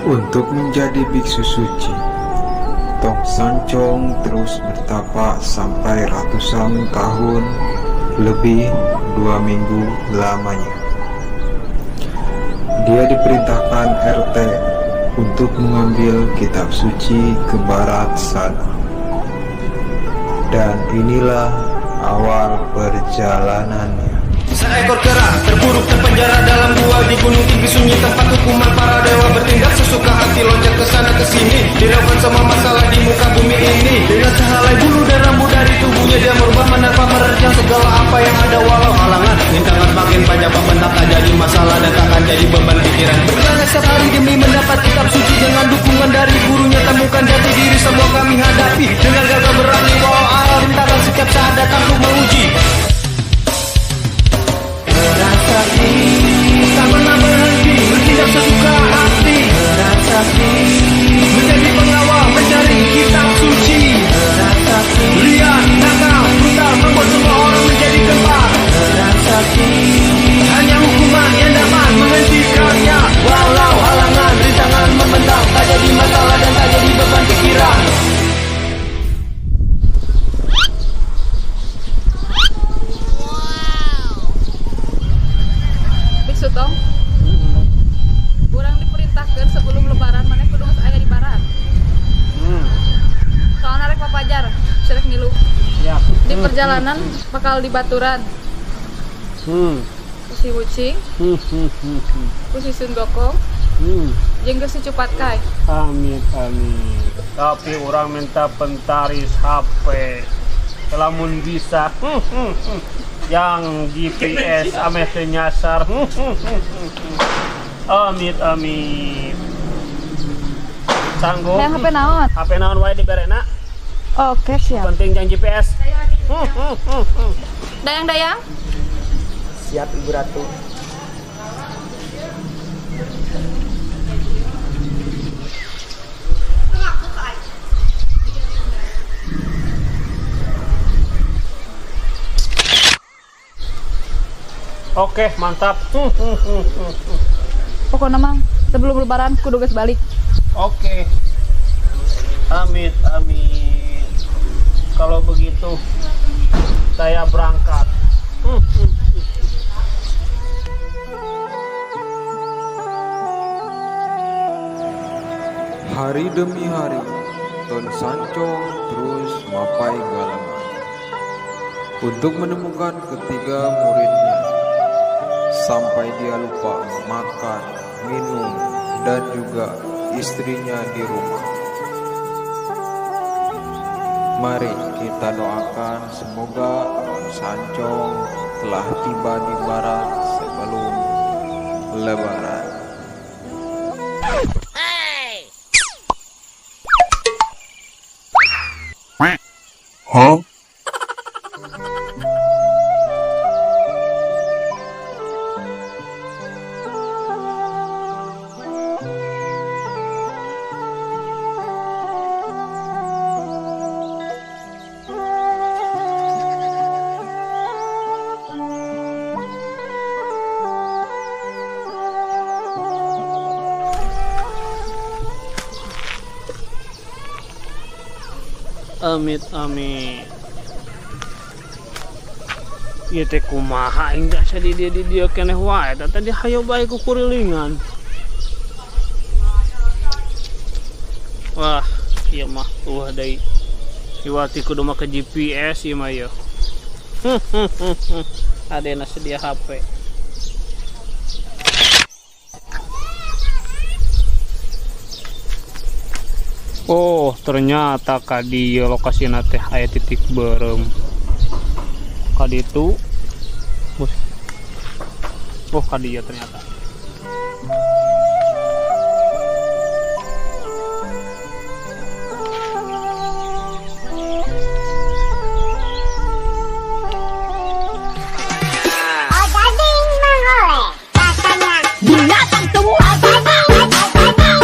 Untuk menjadi biksu suci, Tong Sancong terus bertapa sampai ratusan tahun lebih 2 minggu lamanya. Dia diperintahkan RT untuk mengambil kitab suci ke barat sana. Dan inilah awal perjalanannya. Seekor kera terpuruk, terpenjara dalam gua di gunung tinggi sunyi, tempat hukuman para dewa. Bertindak sesuka hati, loncat ke sana ke sini, diraukan semua masalah di muka bumi ini. Dengan sehelai bulu dan rambut dari tubuhnya, dia merubah, menerpa, menerjang segala apa yang ada. Walau halangan rintangan semakin panjang membentang, tak jadi masalah dan takkan jadi beban pikiran. Berkelana setiap hari demi mendapat kitab suci. Dengan dukungan dari gurunya, temukan jati diri. Semua kami hadapi dengan gagah berani, walau aral rintangan setiap saat datang untuk menguji. Rasakti, tak pernah berhenti, bertindak sesuka hati. Rasakti, menjadi pengawal mencari kitab suci. Rasakti, liar, nakal, brutal, membuat semua orang menjadi gempar. Rasakti, hanya hukuman yang dapat menghentikannya. Walau halangan rintangan membentang, tak jadi masalah dan tak jadi beban pikiran. Biksu Tong, urang diperintahkan sebelum Lebaran maneh kudu geus aya di barat. Soalnya rek papajar, rek ngilu. Siap. Di perjalanan bakal dibaturan ku si Wucing, ku si Sun Gokong, jeung ku si Cupat Kai. Amin, amin. Tapi urang minta pentaris HP. Lamun bisa yang GPS ameh teu nyasar. Amin, amin. Sanggup. Hayang HP naon? HP naon wae diberena. Oke, siap. Penting jang GPS. Dayang-dayang. Siap, Ibu Ratu. Oke, mantap. Pokoknya mah sebelum Lebaran kudu geus balik. Oke. Amit, amin. Kalau begitu saya berangkat. Hari demi hari, Ton Sancong terus mapai galengan untuk menemukan ketiga muridnya. Sampai dia lupa makan, minum, dan juga istrinya di rumah. Mari kita doakan semoga Ton Sancong telah tiba di barat sebelum Lebaran. Huh? Amit, amin. Ieu teh kumaha aing asa di dieu di dieu keneh wae tah, tadi hayo bae kukurilingan. Wah, ieu mah euweuh deui. Iwati kudu make GPS ieu mah ieu. Adena sedia HP. Oh, ternyata ka dieu lokasina teh aya titik beureum. Ka ditu. Oh, ka dieu ternyata. Binatang semua. Eh, binatang.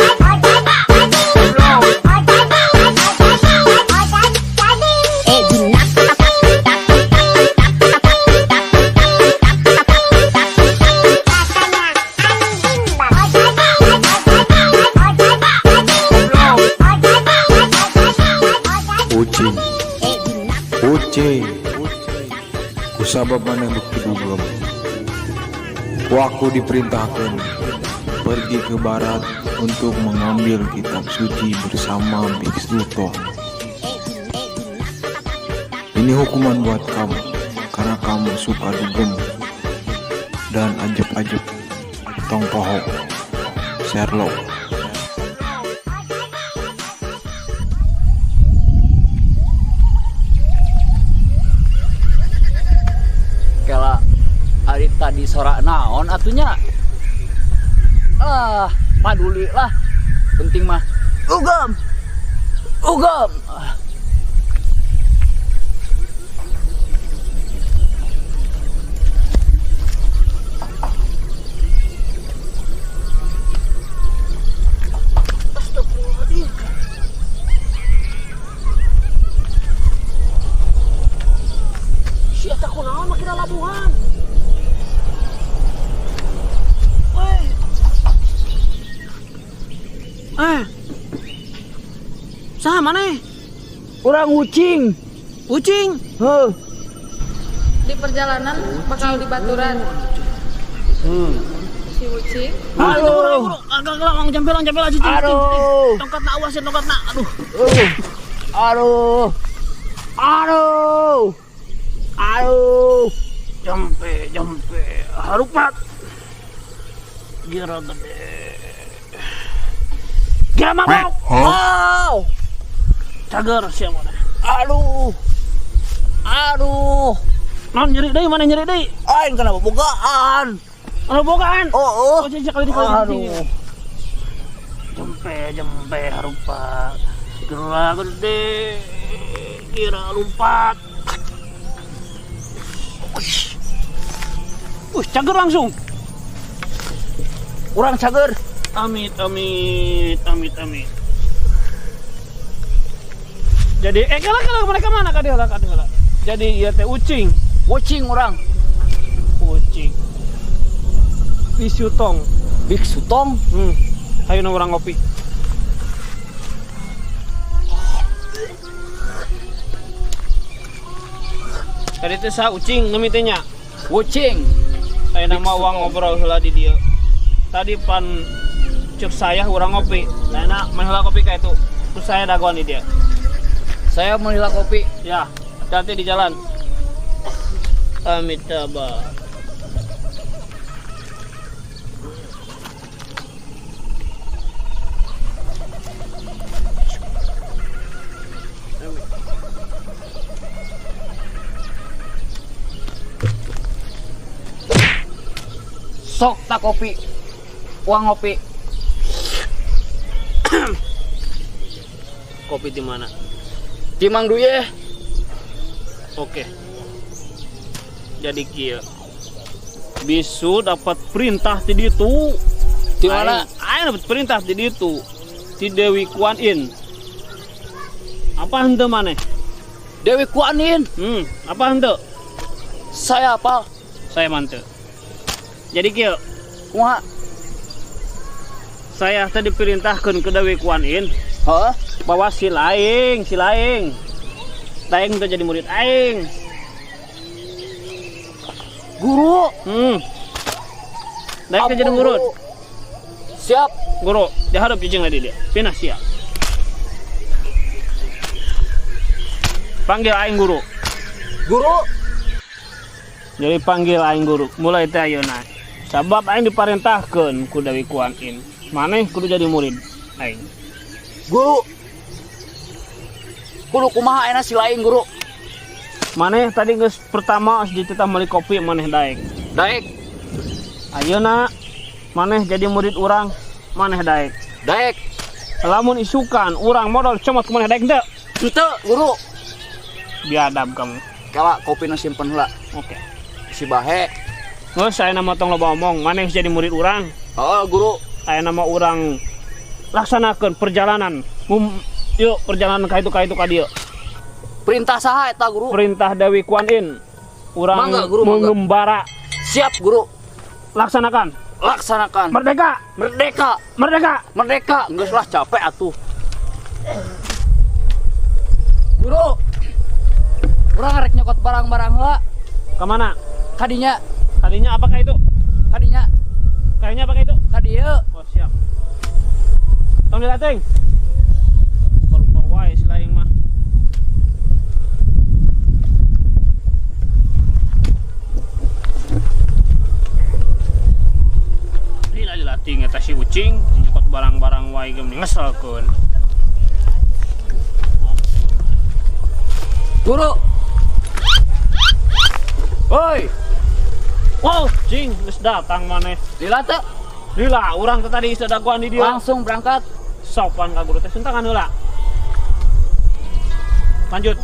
Sabab maneh beuki dugem. Ku aku diperintahkan pergi ke barat untuk mengambil kitab suci bersama Biksu Tong. Ini hukuman buat kamu karena kamu suka dugem dan ajeb-ajeb tong poho. Sherlock. Kela, ari tadi sorak naon atuh nya? Ah, paduli lah. Penting mah ugam. Ugam. Ah. Astagfirullahaladzim. Sia, kunaon make labuhan? Weh. Eh. Saha maneh? Urang Ucing. Ucing. Heuh. Di perjalanan bakal dibaturan. Si Ucing. Aduh. Agak lang jampelan jampelan cicing. Aduh. Tongkatna awas ya tongkatna. Aduh. Aduh. Aduh. Aduh. Jampe jampe. Harupat. Gira gede. Gira mabok. Oh. Cager sia mana. Aduh. Aduh. Non nyeri deui, mana nyeri deui? Aing kana bobogaan. Anu bogaan. Oh, oh. Oh, cicik kali di kali. Aduh. Jempe jempe harupat. Gira gede. Gira lompat. Cager langsung. Urang cager. Amit amit amit amit. Jadi kala kala mereka mana kadi heula kadi heula. Jadi ieu teh ucing, Ucing urang. Ucing. Bisutong. Biksu Tong. Hayu nu urang ngopi. Tadi teh saha ucing nami teh nya? Ucing. Ayeuna mah urang ngobrol heula di dieu. Tadi pan cek saya urang ngopi. Nah, enak main heula kopi ka itu. Terus saya dagoan di dia. Saya mau heula kopi. Ya, hati-hati di jalan. Amitabha. Sok tak kopi. Uang ngopi. Kopi di mana? Di Mang Duye. Oke. Jadi kieu. Bisu dapat perintah ti ditu. Di mana? Aing dapat perintah ti ditu. Ti Dewi Kuan Yin. Apa henteu maneh? Dewi Kuan Yin. Apa henteu? Saya apa? Saya manteu. Jadi kieu. Kumaha? Saya tadi diperintahkan ke Dewi Kuan Yin. Heeh. Bahwa si Laing, si Laing. Laing udah jadi murid aing. Guru. Laing teh jadi Ampun, murid. guru. Siap. Guru, dihadap cicing lagi dia. Pinah siap. Panggil aing guru. Guru. Jadi panggil aing guru. Mulai teh ayeuna. Sabab aing diparentahkeun ku Dewi Kuan Yin. Maneh kudu jadi murid aing. Guru. Kudu kumaha ayeuna si Laing guru? Maneh tadi geus pertama geus dititah meuli kopi maneh daek. Daek. Ayeuna maneh jadi murid urang, maneh daek. Daek. Lamun isukan urang modal comot ku maneh daek teu? Henteu, guru. Biadab kamu. Kala kopina simpen heula. Oke. Si bahe. Geus ayeuna mah tong loba omong, maneh geus jadi murid urang. Heeh, guru. Ayeuna mah urang laksanakeun perjalanan. Yuk perjalanan ka itu ka itu ka dieu. Perintah saha eta guru? Perintah Dewi Kuan Yin. Urang Mangga, guru, mangga. mengembara. Siap, guru. Laksanakan. Laksanakan. Merdeka. Merdeka. Merdeka. Merdeka. Geus lah capek atuh. Guru. Urang rek nyokot barang-barang heula. Kemana? Kadinya. Kadinya apakah itu? Kadinya. Kayaknya apakah itu? Kadieu. Oh, siap. Tong dilatih. Rupa wae si laing mah. Lila dilatih eta si ucing, nyokot barang-barang wae ge meni ngeselkeun. Guru. Woi. Wow, cing, geus datang maneh. Lila teu? Lila, urang teh tadi geus dagoan di dieu. Langsung berangkat. Sopan ka guru teh, suntangan heula. Lanjut.